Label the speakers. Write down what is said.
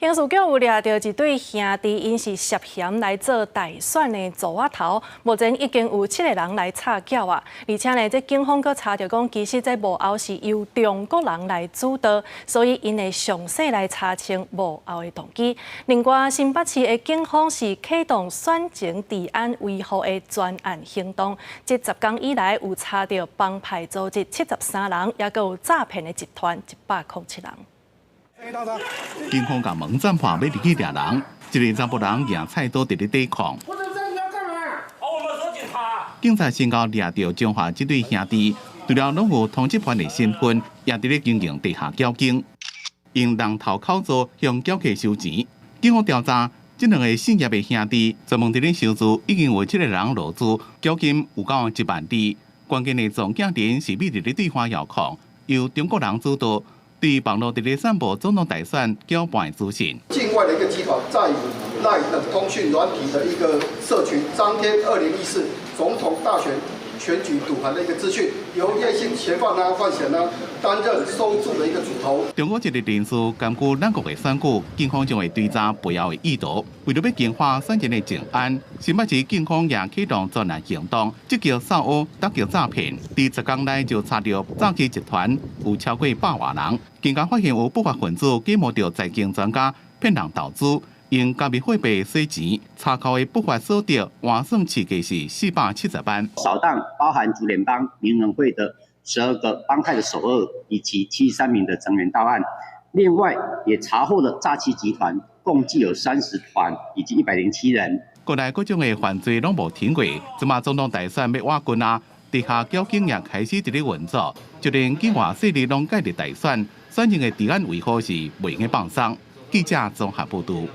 Speaker 1: 刑事局有掠著一對兄弟，𪜶是涉嫌來做大選的組仔頭，目前已經有七个人來插繳啊！而且呢，這警方閣查著講，其實這幕後是由中國人來主導，所以𪜶會詳細來查清幕後的動機。另外，新北市的警方是啟動選前治安維護的專案行動，這10工以來有查著幫派組織73人，也閣有詐騙的集團107人。
Speaker 2: 警方共門斬破，欲入去掠人，一個查埔人舉菜刀佇咧抵抗。警察先後掠著彰化這對兄弟，除了攏有通緝犯的身份，也佇咧經營地下攪警，用人頭口座向攪客收錢。警方調查，這兩个姓葉的兄弟專門佇咧收資，已經有七个人落注，繳金有夠1萬字。關鍵的總監人是秘佇咧對岸遙控，由中國人主導。對網路佇咧散布總統大選攪拌資訊。
Speaker 3: 境外的一個集團在 LINE 等通訊軟體的一個社群張貼2014總統大選選舉賭盤的一個資訊，由葉姓嫌犯呢范顯呢擔任收注的一個主頭。
Speaker 2: 中國籍的人士兼具兩國的選舉，警方將會追查背後的意圖。為著欲強化選前的治安，新北市警方也啟動專案行動，積極掃烏打擊詐騙。佇10工內就查著詐欺集團有超過百外人，更加發現有不法分子假冒著財經專家騙人投資，用加密貨幣洗錢，查扣的不法所得換算市價是470萬。
Speaker 4: 掃蕩包含竹聯幫、民盟會的12個幫派的首惡，以及73名的成員到案。另外，也查獲了詐欺集團，共計有30團以及107人。
Speaker 2: 國內各種的犯罪攏無停過，這馬總統大選欲倚近啊，地下攪警也開始佇咧運作，就連境外勢力攏介入大選，選前的治安維護是袂用放鬆。記者綜合報導。